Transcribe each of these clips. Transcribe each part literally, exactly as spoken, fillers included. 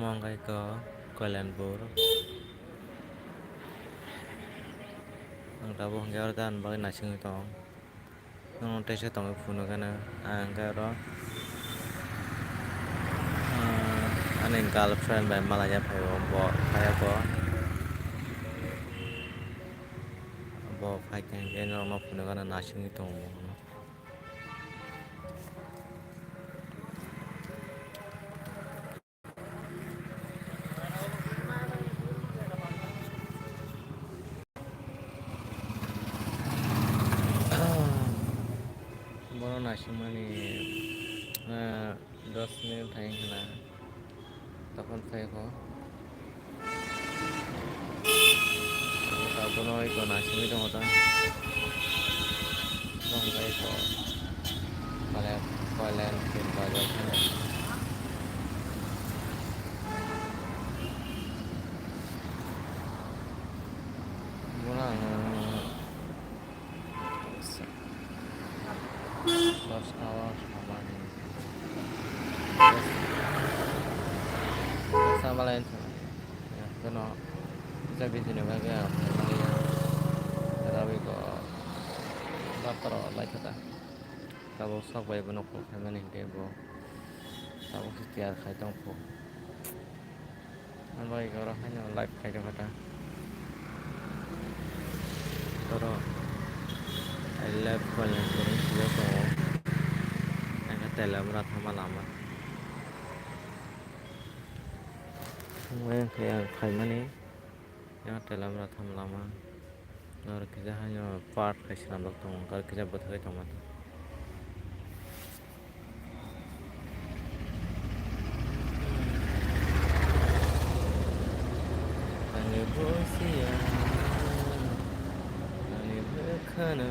Omo wngkha iko Koilanpur. Ang tabuk hwnkhe oro dan bagwi naisingwi tong. Nwng teisa tongwi phunukgano ang hwnkhe oro, ah, ani girlfriend bai malaiya phaio bo phaiya bo. Bo phaikha hwnkhe norokno phunukgano naisingwi tongo. Bono naisingmani, ah, dos minute thai hwna tokon phaikho. Abono iko naisingwi tongo ta. Bono iko mane Koilanpur bazar phano. Bono ang dos tawa samani. Dos tawa lain sama. Ya, kono kisa bini bagwi ang phaimani. Rawi ko doctor o lai kha ta. Tabuk sok bai bono kok phaimani hwnkhe bo tabuk se tiyar khai tong kho. Ang bai oro haino live khai tong kha ta. Oro I love Koilanpur hinwi swijak tongo. Ang khe Teliamura thangma lama. Ang bai ang khe ang phaimani. Yang Teliamura thangma lama. Oro kisa haino park hai swnamjak tongo, oro kisa bwthagwi tongma. Ani bwswk ya, ani bwkhano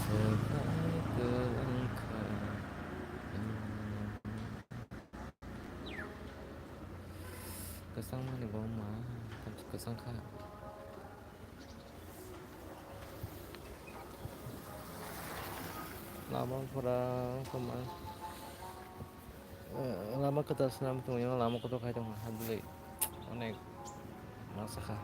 swbai kwrwngkha. Kwchangmani bo wngma, tamsa kwchang kha. Lama pura wngkha ma, eh, lama kwtal swnam tongya, lama kotor khai tongkha, ha bwlwi onek masa kha.